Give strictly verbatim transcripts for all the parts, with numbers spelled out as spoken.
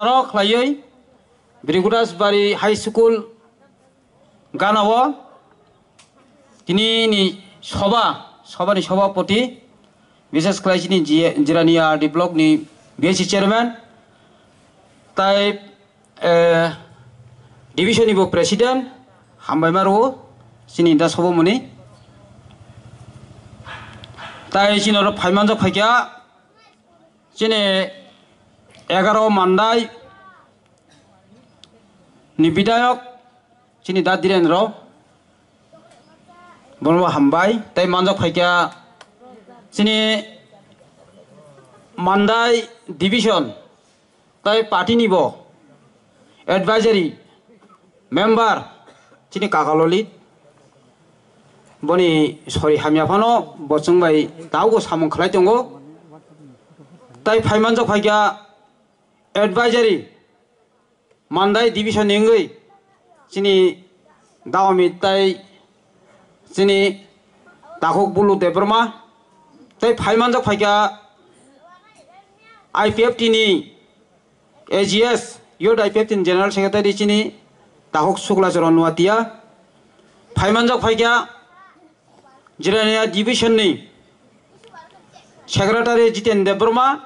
Oro khlaiwi Brigudas Bari High School ganao tini ni soba, sobani sobapoti, bises khlai chini Ji-, Jirania R D block ni B S C chairman, tai, eh, division ni bo president, hambai ma rwo chini da sobomuni. Tai chini oro phaimanjak phaikha chini egaro Mandai ni bidayok chini da Dhiren rok, bono hambai. Tai manjak phaikha chini Mandai division tai party ni bo advisory member chini Kaka Lolit, boni sori hamya phano bo chwng bai tabukbo samung khlai tongo. Tai phaimanjak phaikha advisory Mandai division ni wngwi chini Daomi tai chini Takhuk Bulu Debbarma, tai phaimanjak phaikha I P F T ni A G S, Youth I P F T ni General Secretary chini Takhuk Sukla Charan Nuatia, phaimanjak phaikha Jirania division ni Secretary Jiten Debbarma,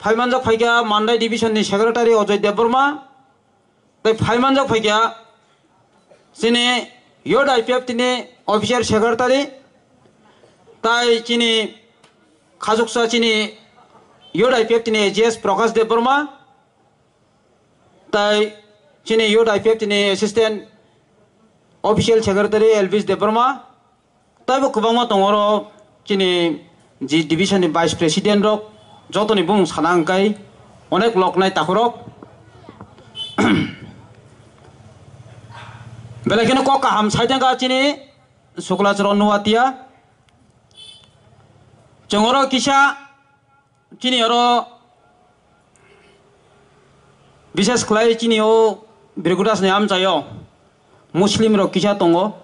phaimanjak phaikha Mandai division ni Secretary Ojoy Debbarma, tai phaimanjak phaikha chini Youth I P F T ni official secretary, tai chini khachuksa chini Youth I P F T ni A G S Prakash Debbarma, tai chini Youth I P F T ni assistant official secretary Elvis Debbarma, taibo kwbangma tongo oro chini ji division ni vice president rok, jotoni bumung sana hwnkhe onek loknai takhurok. Belai kheno kok kaham saitengkha chini Sukla Charan Nuatia. Chwng oro kisa chini oro bises khlai chini o Brigudas ni amchaio Muslim rok kisa tongo,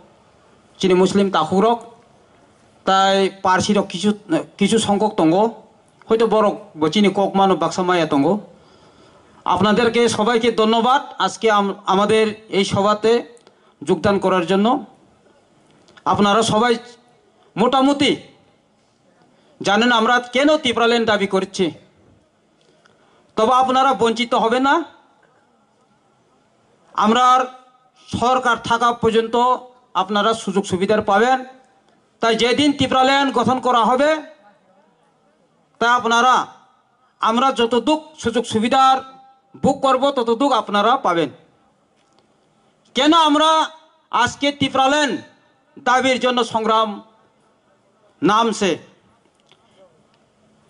chini Muslim takhuk rok tai Parsi rok kisu, kisu songkok tongo, hoito borok bo chini kok mano baksa maya tongo. আপনাদেরকে সবাইকে ধন্যবাদ আজকে আম-, আমাদের এই সভাতে যোগদান করার জন্য। আপনারা সবাই মোটামুটি জানেন আমরা কেন ত্রিপুরাল্যান্ড দাবি করছি, তবে আপনারা বঞ্চিত হবে না। আমরার সরকার থাকা পর্যন্ত আপনারা সুযোগ সুবিধার পাবেন। তাই যেদিন ত্রিপুরাল্যান্ড গঠন করা হবে, তা আপনারা, আমরা যতটুক সুযোগ সুবিধার ভোগ করব, ততটুক আপনারা পাবেন। কেন আমরা আজকে ত্রিপুরাল্যান্ড দাবির জন্য সংগ্রাম নামছে,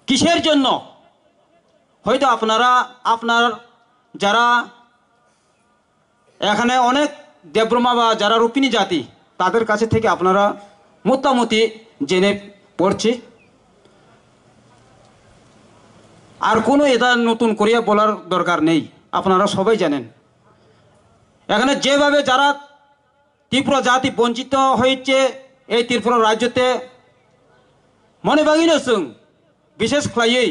কিসের জন্য? হয়তো আপনারা, আপনার যারা এখানে অনেক দেবব্রহ্মা বা যারা রূপিণী জাতি, তাদের কাছে থেকে আপনারা মোটামুটি জেনে পড়ছি। আর কোনো এটা নতুন করিয়া বলার দরকার নেই, আপনারা সবাই জানেন। এখানে যেভাবে যারা ত্রিপুরা জাতি বঞ্চিত হয়েছে এই ত্রিপুরা রাজ্যতে, মনে বাগিনো চুং বিশেষ খ্লাইয়ে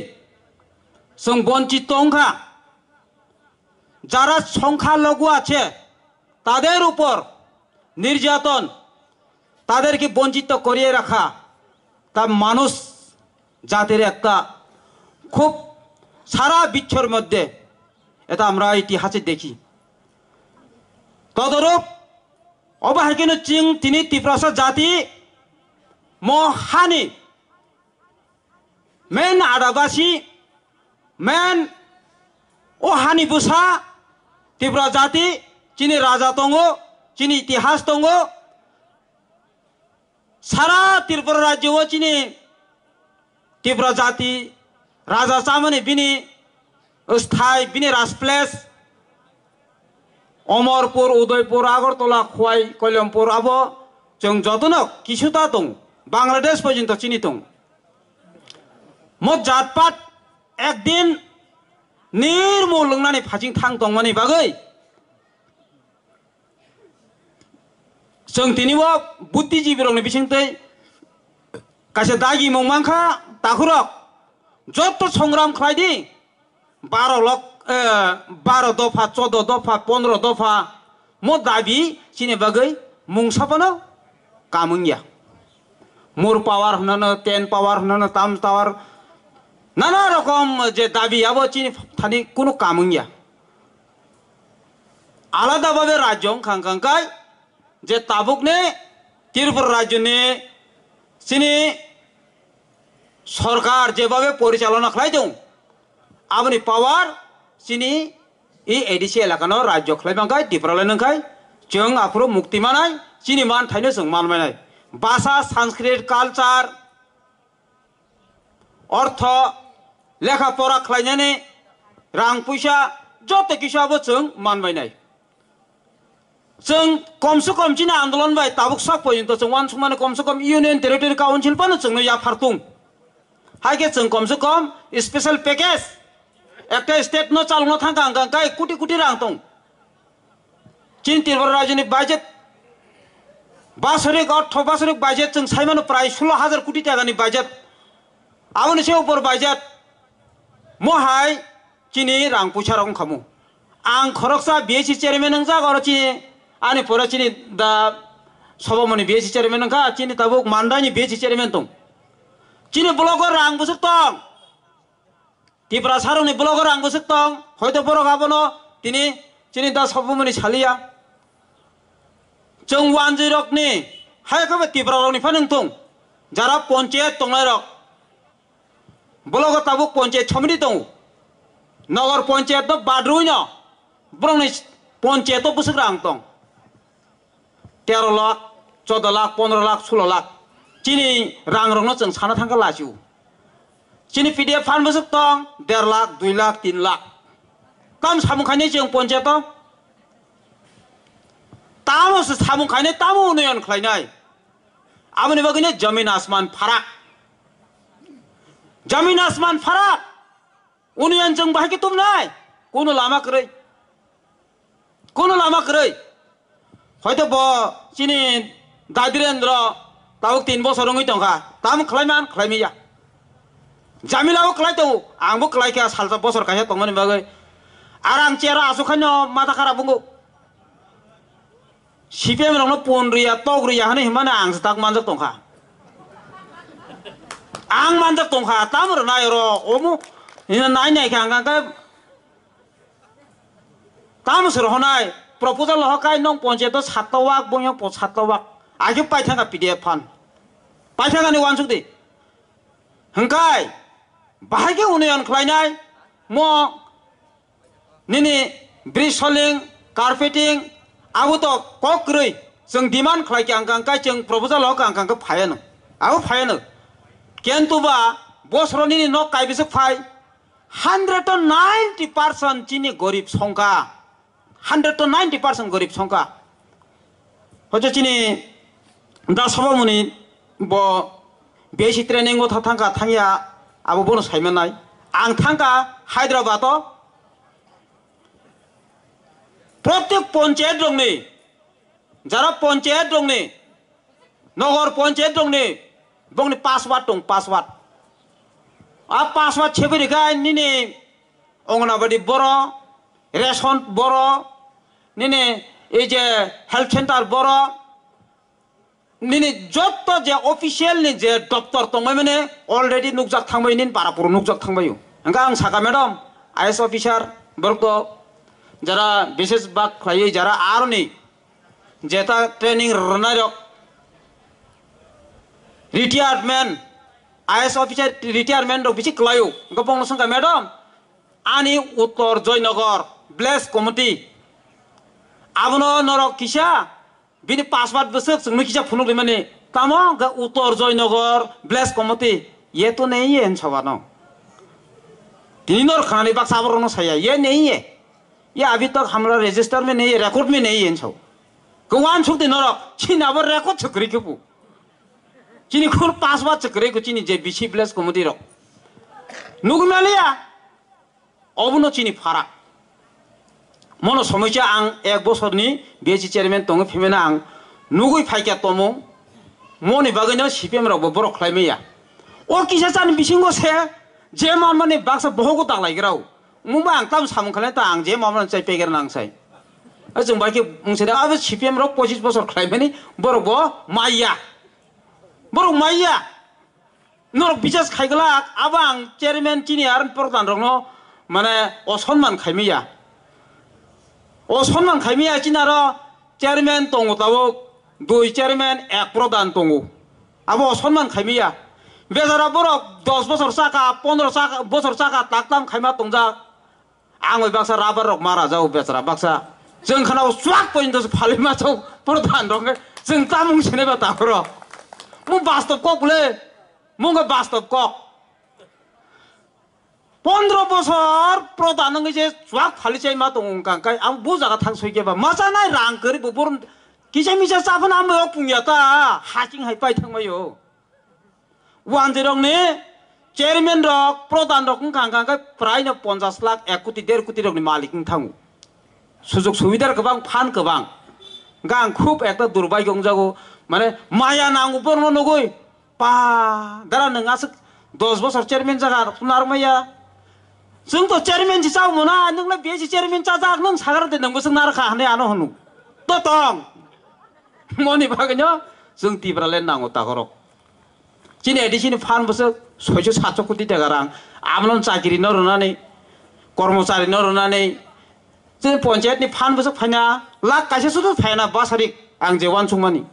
চুং বঞ্চিত অংখা, যারা সংখ্যালঘু আছে তাদের উপর নির্যাতন, তাদেরকে বঞ্চিত করিয়ে রাখা, তা মানুষ জাতির একটা খুব সারা বিশ্বর মধ্যে এটা আমরা ইতিহাসে দেখি। তদরূপ অবহাইকেন চিং তিনি তিপ্রাসা জাতি মহানি men adabasi, men o hani bwsa Tipra jati, chini raja tongo, chini itihas tongo. Sara Tripura rajyo o chini Tipra jati raja chamani bini sthai, bini rajples Omorpur, Udaipur, Agartala, Khowai, Kalyampur abo chwng jotono kisuta tongo. Bangladesh porjonto chini tongo. Mo jatpat ekdin nirmul wngnani phaching thang tongmani bagwi chwng tini o buddhijibirokni bisingtwi kaisa dagimung mankha, takhurok joto songram khlai di, baro lok eh, baro dopha, chodo dopha, pondro dopha, mo dabi chini bagwi mungsa phano kam wngya. More power hwnano, ten power hwnano, tam power, nana rokom je dabi abo chini thani kunu kam wngya. Alada babe rajyo wngkha, wngkha kai je tabukni Tripura rajyoni chini sorkar jebabe porichalona khlai tong, aboni power chini e A D C elakano rajyo khlai mankhai, Tipraland wngkhai chwng aphuru mukti manai, chini manthaino chwng manmainai. Basa, Sanskrit, culture, ortho, lekha pora khlainani rang puisa joto kisa abo chwng manbainai. Chwng komse kom chini andolon bai tabuk sak porjonto chwng uansukmani komse kom Union Territory Council phano chwngno yaphar tung. Hai khe chwng komse kom special package ekta state no chalokna thangkha, hwnkha kai koti koti rang tong. Chini Tripura rajyoni budget, basorik ortho basorik budget chwng saimano prai sulo hajar koti takani budget. Aboni se upor budget. Mo hai chini rang puisa rok wngkhamu. Ang khoroksa B S C chairman wngjak, oro chini ani pore chini da Sobamoni B S C chairman wngkha, chini tabuk Mandani B S C chairman tong. Chini blogo rang bwswk tong. Tiprasarokni blogo rang bwswk tong, hoito borok abono tini chini da Sobamoni saliya. Chwng wanjwi rokni hai khe Tipra rokni phano wngthung, jara ponchayat tongnai rok, blogo tabuk ponchayat somiti tongo, nogor ponchayat no badrwi no borokni ponchayat o bwswk rang tong. Tero lakh, chodo lakh, pondro lakh, sulo lakh. Chini rang rokno chwng sana thangkha lachiu. Chini P D F fund bwswk tong, der lakh, dui lakh, tin lakh. Tam samung khainai chwng ponchayat o? Tamo se samung khainai, tamo unoyon khlainai? Aboni bagwino jamin asman pharak. Jamin asman pharak. Unoyon chwng bahai khe tumnai? Kuno lama kwrwi. Kuno lama kwrwi. Hoito bo chini Dadirendra tabuk tin bosor wngwi tongkha. Tamo khlai man, khlai manya. Jamila bo khlai tongo. Ang bo khlai kha salsa bosor kaisa tongmani bagwi. Ar ang chair o asuk khaino mata kharap wngo. C P M rokno pon riya, tok riya hwnwi himani ang se tak manjak tongkha. Ang manjak tongkha, tamo rwnai oro, omo, ina nai nai kha, ang kha, tamo se rohonai, proposal rohor kai nong ponchayat o satta wak, bongya po satta wak, age paithaka P D F fund, paithaka ni wansuk di. Hwnkhe, bahai khe unoyon khlainai, mo nini bridge soling, carpeting, abo to kok kwrwi chwng demand khlai khe ang kang kai chwng proposal o kang kang khe phaiano. Abo phaiano. Kintu ba bosro nini nok kai bisik phai, hundred to ninety percent chini gorib songkha. Hundred to ninety percent gorib songkha. Hocho chini da Sobamoni bo besi training o tha-, thangkha, thangya, abo bono saimanai. Ang thangkha Hyderabad o, protek ponchayat rokni, jara ponchayat rokni, nogor ponchayat rokni, bongni password tong, password. A password sebi rikha nini Anganwadi boro, ration boro, nini ei je health center boro, nini jotto je official ni je doptor tongmani already nukjak thangbai, nini para puro nukjak thangbai. Hwnkhe ang saka madam, I A S officer borok to jara bises bak khlaiwi jara aroni jeta training rwnai rok, retirement, I A S officer retirement rok bisi kwlaio. Hwnkhe bongno swngkha, "Madam, ani Uttor Joynagar village committee abono norok kisa bini password bwswk chwngno kisa phunuk rimani, tamo hwnkhe Uttor Joynagar village committee ye to nahi hai," hwn sawano. Tini nor khanani baksa aborokno saya, "Ye nahi hai, ye abhi tak hamara register mein nahi hai, record mein nahi hai," hwn sao. Khe uansuk di norok, chini abo record se kwrwi khe bu. Chini khur password se kwrwi khe chini je bisi village committee rok. Nugwi maliya, obono chini pharak. Mono somoisa ang ek bosorni B S C chairman tongwi phimena ang nugwi phaikha tomung. Moni bagwino C P M rokbo borok khlai maya. O kisa chani bisingo se je manmani baksa bohogo taklai grao. Mungba ang tam samung khalai ta ang je mamran chai peger nang sai. A chwng bai khe mung se da abo C P M rok pochis bosor khlai mani borok bo maiya. Borok maiya. Norok bichas khai glak abo ang chairman chini ar prodhan rokno mane osonman khai maya. Osonman khai maya chini aro chairman tongo tabuk dui chairman ek prodhan tongo. Abo osonman khai maya. Bejara borok dos bosor chaka pondro chaka bosor chaka tak tam khaima tongjak. Ang bai baksa rubber rok mara jago bechara baksa. Chwng khana o swak pointo se phalima chok prodhan rok khe chwng tamung sene ba takhoro. Mo bastob kok le. Mo khe bastob kok. Pondro bosor prodhan wngwi je swak phali chai ma tongo wngkang kai ang bo jaga thang soi khe ba ma chanai rang kwrwi bo borom kisa misa cha phano ambai o pungya ta haching hai pai thang mai o. Wanjwi rokni chairman rok, prodhan rok wngkha hwnkha khe prai no ponchas lakh, ek koti, der koti rokni malik wng thango. Sujog subidar kwbang, phan kwbang. Hwnkha ang khub ekta durbagyo wngjago. Mane maya nango borokno nugwi. Pa, dara nwng aswk dos bosor chairman jaga rok narwk maya. Chwng to chairman si chao mona, nwng na B S C chairman chajak, nwng sagar de nwng bwswk narwk kha hwnwi ano hwno. To tong. Moni bagwino chwng Tipraland nango takhorok. Chini A D C ni phan bwswk soicho satcho koti taka rang. Amlon chakiri no rwnani, kormochari no rwnani, chini ponchayat ni phan bwswk phaina lakh kaisa sudu phaina basarik ang je wansukmani.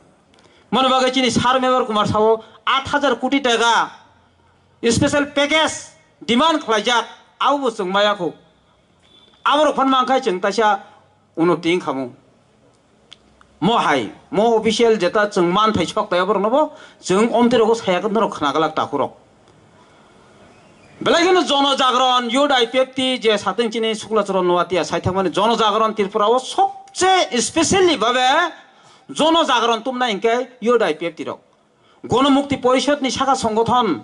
Moni bagwi chini sir Mevar Kumar sao aat hajar koti taka special package demand khlaijak, abo bo chwng maya kho. Aborok phan mankha chwng taisa uno ting khamu. Mo hai, mo official jeta chwng man thai sok tai aborok no bo chwng omtwi rogo saya norok khna galak takhurok. Belai kheno jono jagron, youth I P F T je sateng chini Sukla Charan Noatia sai thangmani jono jagron Tripura o sobse specially babe jono jagron tumna hinkhe youth I P F T rok. Gonomukti Porishod ni saka songothon,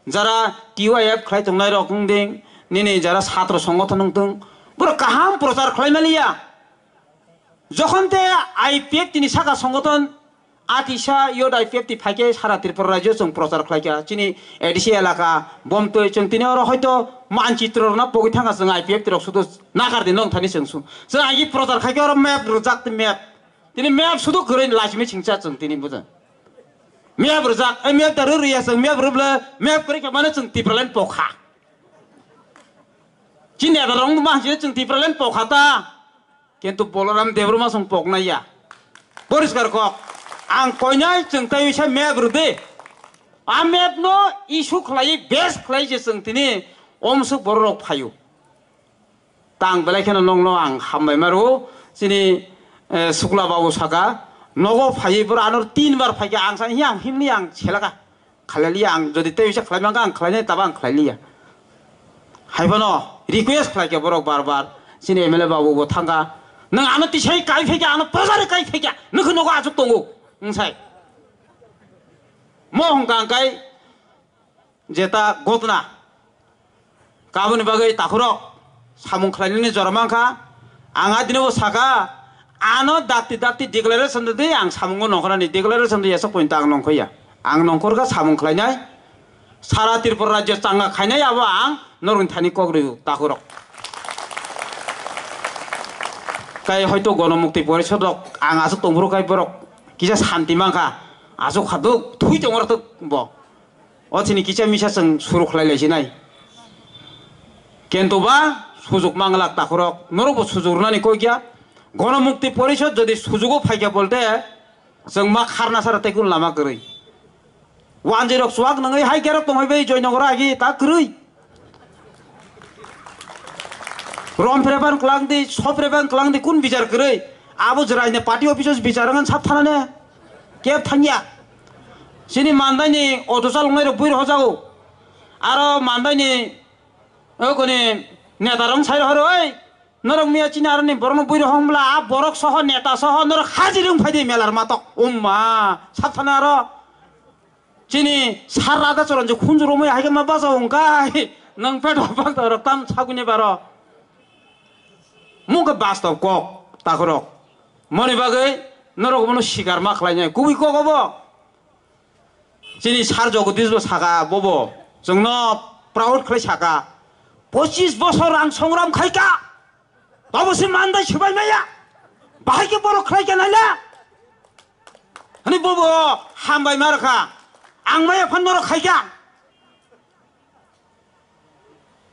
jara T Y F khlai tongnai rok wng ding, nini jara satro songothon wng tong, borok kaham prochar khlai maliya. Jokhon te I P F T ni saka songothon atisa youth I P F T phaikhe sara Tripura rajyo chwng prochar khlaikha. Chini A D C elaka, Bomtwi chwng tini oro hoito manchitro rokno pogwi thangkha chwng I P F T rok sudu nakar di nong thani chwng su. Chwng agi prochar khaikhe oro map rwjak tei map. Tini map sudu kwrwi lachimi chingcha chwng tini buja. Map rwjak, ai map da rwrwi ya chwng map rwble, map kwrwi khe mane chwng Tipraland pokha. Chini ada rong ma chini chwng Tipraland pokha ta. Kintu Boloram Debbarma song poknai ya. Poriskar kok. Ang koinai chwng tai wisa map rwde. A map no issue khlai, base khlai je chwng tini omsuk borok rok phaio. Tang belai kheno nongno ang hambai maro. Chini, eh, Sukla babu saka, nogo phaiwi boro ano tin bar phaikha, ang sa, "Hi, ang himni ang selaka. Khlailiya ang, jodi tei bisa khlai mangkha, ang khlainai, taba ang khlailiya." Haiphano request khlaikha borok bar bar. Chini M L A babu bo thangkha, "Nwng ano tisai kai phaikha, ano projari kai phaikha, nwkhe nogo achuk tongo," wngsai. Mo hwnkha ang kai, jeta gotna. Kaboni bagwi takhurok samung khlainani jora mankha. Ang adino bo saka, ano dakti dakti declaration rwdi, ang samungo nongkhornani declaration rwya sok pointa ang nongkhoya. Ang nongkhorkha samung khlainai, sara Tripura rajyo changa khainai abo ang norokni thani kok rw takhurok. Kai hoito Gonomukti Porishod rok ang aswk tongphuru kai borok kisa santi mankha, aswk khaduk thui tongor tok bo. O chini kisa misa chwng suru khlai lai sinai. Kintu ba sujuk manglak takhurok, norok bo sujuk rwnani koi kya. Gonomukti Porishod jodi sujugo phaikya bolte chwng ma kharna sara tei kun lama kwrwi. Wanjwi rok chuwak nangwi hai kerok tongwi bai Joynagar agi ta kwrwi. Rom preban klang di, so preban klang di kun bichar kwrwi. Abo jwraini party office o bichar ngan sap thanane. Kep thangya. Chini mandaini auto chaloknai rok bui rohojago. Aro mandaini, o koni neta rok sai rohoro, "Oi, norok miya chini aroni borokno bui rohong bla, a borok soho neta soho norok hajir wng phai di melar matok." Umma, sap thana aro. Chini sar raja choron je khunju romwi hai khe ma bacha wng kai. Nang pedo bak da rok tam saguni baro. Mungkhe bastob kok takhurok. Moni bagwi norok bono sikar ma khlainai. Kubui kok obo. Chini sar Jagadish bo saka bobo. Chwngno proud khlai saka. Pochis bosor ang songram khaika. Babu se mandai subai maya. Bahai ke borok khlai ke naila. Hani bobo hambai markha. Ang maya phan norok khaika.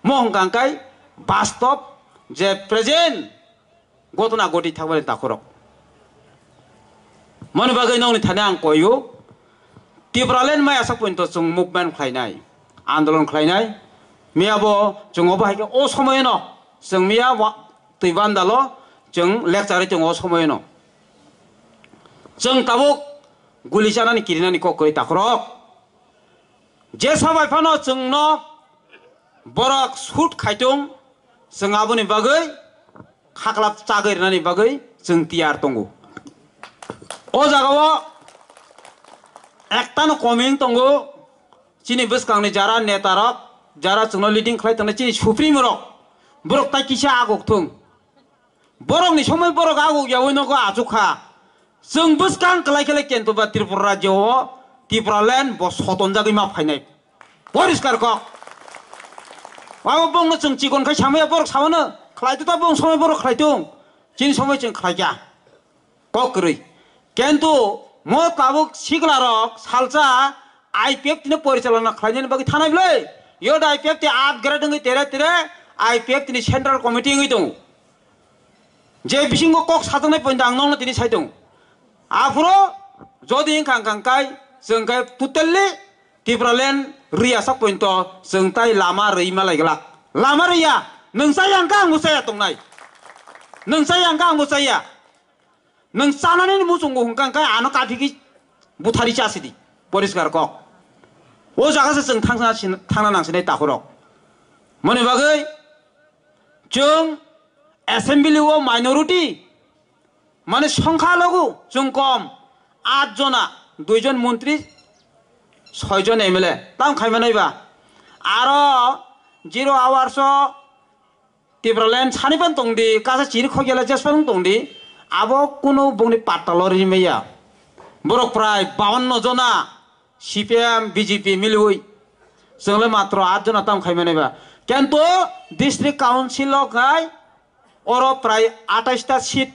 Mo hwnkha hwnkhe bastop je present gotona goti thangmani takhurok. Moni bagwi nokni thani ang koyo, Tipraland maya sak pointo chwng movement khlainai, andolon khlainai, miyabo chwng obo hai khe o somoyeno chwng miya wa-, twi bandalo chwng lecture tongo o somoyeno. Chwng tabuk guli chanani kirinani kok kwrwi takhurok. Jesa bai phano chwngno borok shoot khaitung, chwng aboni bagwi khaklap chagwi rwnani bagwi chwng tiyar tongo. O jagao ektano komi wng tongo, chini bwskangni jara netarok, jara chwngno leading khlai tongnai chini supreme rok, borok tai kisa agok thung. Borokni somoi borok aguk yaui nogo achuk kha. Chwng bwskang kwlai khe le kento ba Tripura rajyo o Tipraland bo sotonjagwi ma phainai. Poriskar kok. Abo bongno chwng chikon khai samaya borok saono khlai to ta bong somoi borok khlai tung. Chini somoi chwng khlai kya. Kok kwrwi. Kento mo tabuk sikla rok salsa I P F T no porichalona khlainani bagwi thanai bwlai. Yo da I P F T upgrade wngwi tere tere I P F T ni central committee wngwi tongo. Je bisingo kok sajaknai pointa ang nokno tini sai tongo. Aphuru jodi wngkha hwnkha hwnkhe chwng khe totally Tipraland riya sak pointo chwng tai lama rwi malai glak. Lama riya, nwng chaya hwnkha ang bo chaya tongnai. Nwng chaya hwnkha ang bo chaya. Nwng chanani muchungo hwnkha hwnkhe ano kaphigwi buthari chasidi. Poriskar kok. O jaga se chwng thangna sin-, thangna nangsinai takhurok. Moni bagwi chwng assembly o minority, mane songkha logu chwng kom, at jona, duijon montri, soijon M L A, tam khaimanai ba. Aro zero hours o Tipraland sani pan tongdi, kasa chiri khogela jespan tongdi, abo kuno bongni patta lori maya. Borok prai bawanno jona, C P M, B J P miliwi. Chwngle matro at jona tam khaimanai ba. Kento district council o khai oro prai atais ta seat,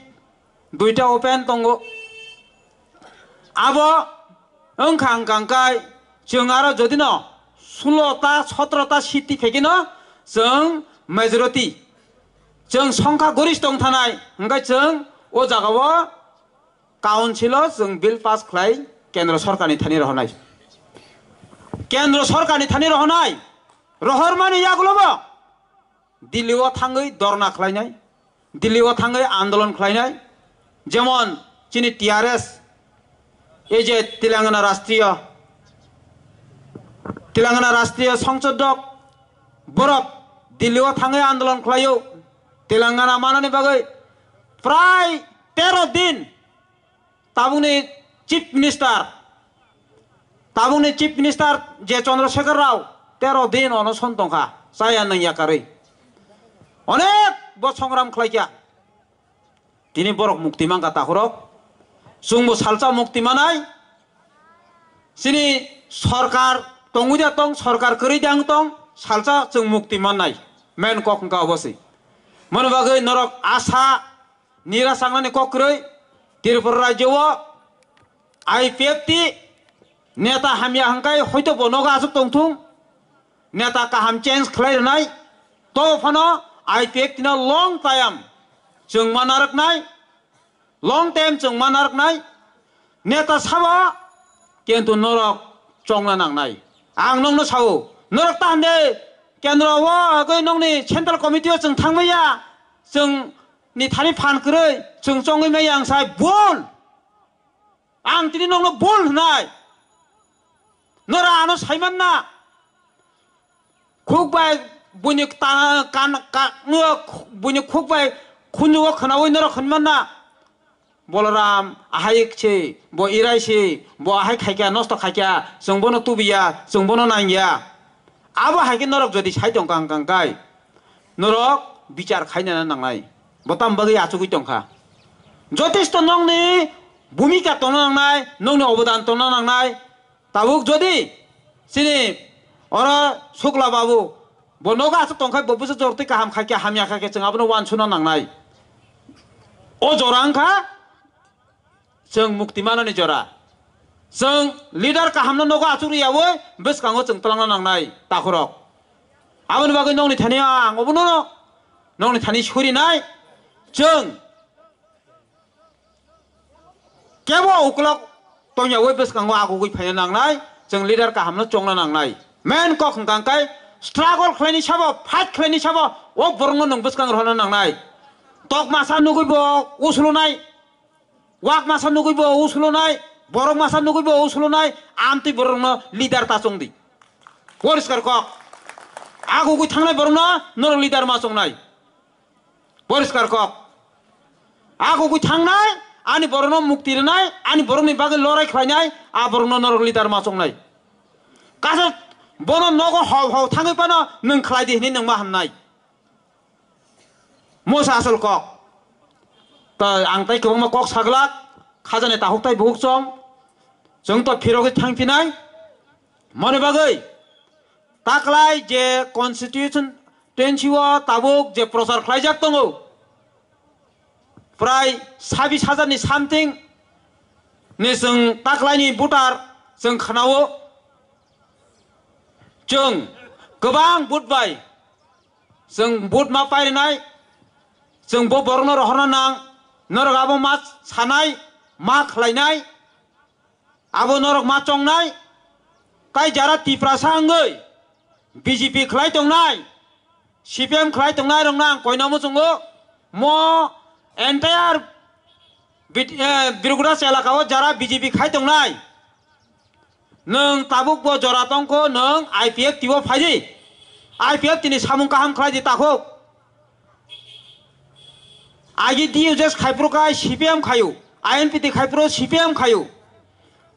duita open tongo. Abo wngkha hwnkha hwnkhe chwng aro jodino sulo ta sotro ta seat ti phaikhe no chwng majority, chwng songkha gorish tong thanai, hwnkhe chwng o jagao council o chwng bill pass khlai kendro sorkarni thani rohornai. Kendro sorkarni thani rohornai. Rohormani yagulobo Delhi o thangwi dorna khlainai, Delhi o thangwi andolon khlainai, jemon chini T R S, ei je Telangana Rashtriya, Telangana Rashtriya Songsodok borok Delhi o thangwi andolon khlaio, Telangana manani bagwi prai tero din. Tabukni Chief Minister, tabukni Chief Minister je Chandrasekhar Rao tero din onoson tongkha, chaya nang yakarwi. Onek bo songram khlaikha. Tini borok mukti mankha takhurok. Chwngbo salsa mukti manai. Chini sorkar tongwi da tong, sorkar kwrwi da wng tong, salsa chwng mukti mannai. Main kok wngkha obo se. Moni bagwi norok asa nira sangnani kok kwrwi, Tripura rajyo o I P F T neta hamya hwnkhe hoito bo nogo aswk tongthung, neta kaham change khlai rwnai, to phano I P F T no long time chwng ma narwknai, long time chwng ma narwknai, neta sabo kintu norok chongna nangnai. Ang nokno sao, norok ta hande kendro o agwi nokni central committee o chwng thangmaya, chwng ni thani phan kwrwi chwng chongwi maya ang sai bol. Ang tini nokno bol hwnai. Nora ano saimanna. Khuk bai buini ta-, kan-, ka-, buini khuk bai khunjugo khwnaui norok hwnmanna. Boloram ahai se, bo irai se, bo ahai khaikya, nosto khaikya, chwng bono tubiya, chwng bono nangya. Abo hai khe norok jodi sai tong kang kang kai, norok bichar khaina nangnai. Bo tam bagwi achugwi tongkha. Jotesto nokni bhumika tongna nangnai, nokni obodan tongna nangnai. Tabuk jodi chini oro Sukla babu Bo nogo aswk tongkha, bo bwsa jortwi kaham khaikhe, hamya khaikhe, chwng abono uansukna nangnai. O jora wngkha chwng mukti manani jora. Chwng leader kahamno nogo achuk riyawi bwskango chwng twlangna nangnai takhurok. Aboni bagwi nokni thani ang obono nokni thani surinai. Chwng kebo ukulok tongyawi bwskango agugwi phaina nangnai, chwng leader kahamno chongna nangnai. Main kok hwnkha khe struggle khlaini sabo, fight khlaini sabo, o borokno nwng bwskang rohorna nangnai. Tok masa nugwi bo usulunai, wak masa nugwi bo usulunai, borok masa nugwi bo usulunai, amtwi borokno leader ta chongdi. Poriskar kok. Agugwi thangnai borokno norok leader ma chongnai. Poriskar kok. Agugwi thangnai, ani borokno mukti rwnai, ani borokni bagwi lorai khlainai, a borokno norok leader ma chongnai. Kaisa bono nogo hau hau thangwi phano nwng khlai di hwnwi nwng ma hamnai. Mosa asol kok. Ta ang tai kwbangma kok saglak, khajani tahuk tai buhuk chong. Chwng to phirogwi thangphinai. Moni bagwi taklai je constitution twenty o tabuk je prochar khlaijak tongo, prai sabis hajar ni something ni chwng taklaini voter chwng khnao. Chwng kwbang vote bai chwng vote ma pairinai, chwng bo borokno rohorna nang, norok abo ma sanai, ma khlainai, abo norok ma chongnai. Tai jara Tiprasa wngwi B J P khlai tongnai, C P M khlai tongnai rokno ang koina muchungo, mo entire Bit-, eh, Birgura elaka o jara B J P khai tongnai. Nwng tabuk bo jora tongkho, nwng I P F T o phaidi. I P F T ni samung kaham khlai di takhuk. Agi D U J S khai phuru khai C P M khayu, I N P T khai phuru C P M khayu.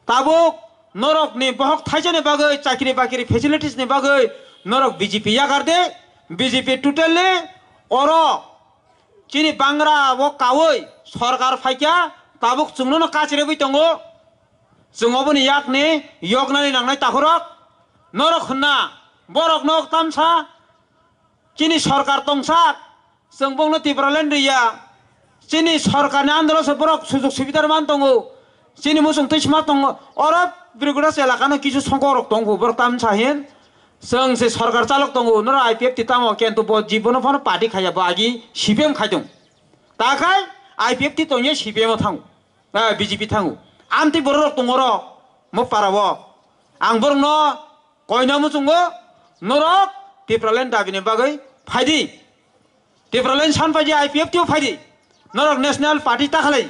Tabuk norok ni bohok thaisani bagwi, chakri bakri facilities ni bagwi norok B J P yakar de, B J P totally oro chini bangra o kawi sorkar phaikya, tabuk chwngno no kachirwi tongo. Chwng oboni yakni yoknani nangnai takhurok. Norok hwnna, borok nok tamsa, chini sorkar tongsak, chwng bongno Tipraland riya. Chini sorkarni andolo se borok sujok subidar man tongo. Chini muchung twi sma tongo. Oro Birgura elakano kisu songkok rok tongo, borok tamsa hin. Chwng se sorkar chalok tongo, noro I P F T tamo, kento bo jibono phano party khaiya, bo agi C P M khai tong. Takhai I P F T tongya C P M o thango, eh, B J P thango. Amtwi borok rok tongo ro, mo para o. Ang borok no koina muchungo, norok Tipraland dabini bagwi phaidi. Tipraland san phaidi, I P F T o phaidi. Norok National Party ta khalai.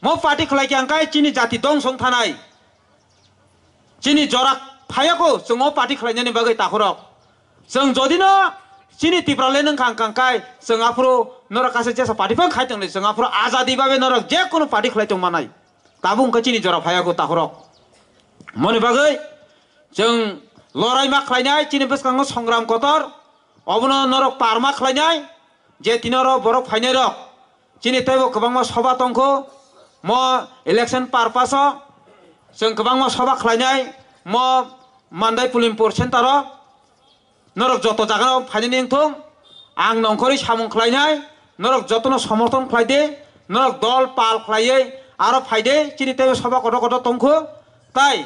Mo party khlai khe ang kai chini jati dong song thanai. Chini jora phayako chwng o party khlainani bagwi takhurok. Chwng jodi no chini Tipraland wngkha wngkha kai chwng aphuru norok kaisa jesa party phano khai tongnai, chwng aphuru ajadi babe norok je kono party khlai tong manai. Tabuk wngkha chini jora phayako takhurok. Moni bagwi chwng lorai ma khlainai, chini bwskango songram kotor, obono norok par ma khlainai, je tini oro borok phainai rok. Chini teibo kwbangma soba tongkho, mo election purpose o chwng kwbangma soba khlainai, mo Mandai Pulimpur center o. Norok joto jagano phainani wngthung, ang nongkhorwi samung khlainai, norok jotono somorthon khlai de, norok dol pal khlaiwi aro phai de, chini teibo soba kotor kotor tongkho, tai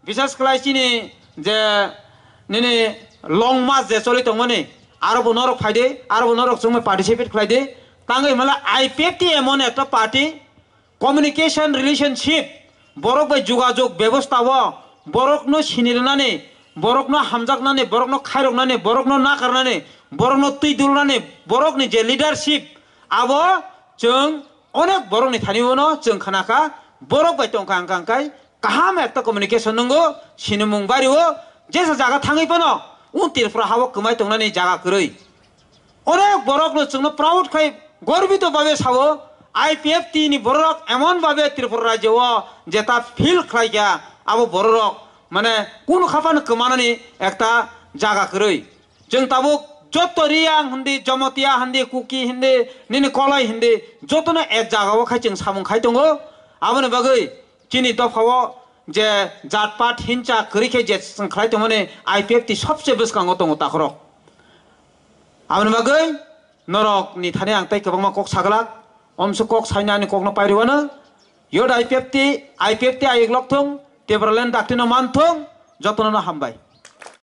bisas khlai chini je nini long march je choli tongmani, aro bo norok phai de, aro bo norok chwngno participate khlai de, tangwi hwnla I P F T emon ekta party, communication relationship, borok bai jogajog bebosta o, borokno sini rwnani, borokno hamjaknani, borokno khairoknani, borokno nakarnani, borokno twi dulnani, borokni je leadership, abo chwng onek borokni thani bono chwng khna kha, borok bai tong kha, hwnkha hwnkhe kaham ekta communication nwngo, sinimung bari o, jesa jaga thangwi phano, o Tripura ha o kwmai tongnani jaga kwrwi. Onek borok no chwngno proud khai gorbito babe sao, I P F T ni borok emon babe Tripura rajyo o jeta feel khlai kha, abo borok mane kunu khaphano kwmanani ekta jaga kwrwi. Chwng tabuk joto Riyang hindi, Jamatia hindi, Kuki hindi, nini Kolai hindi, jotono ek jaga o khai chwng samung khai tongo. Aboni bagwi chini dopha o je jat pat hincha kwrwi khe je chwng khlai tongmani, I P F T sobse bwskango tongo takhorok. Aboni bagwi norok ni thani ang tei kwbangma kok saglak, omsu kok saina ani kokno pairwano, yod I P F T, I P F T ayuk lok thung, Tipraland daktino man thung, jotono no hambai.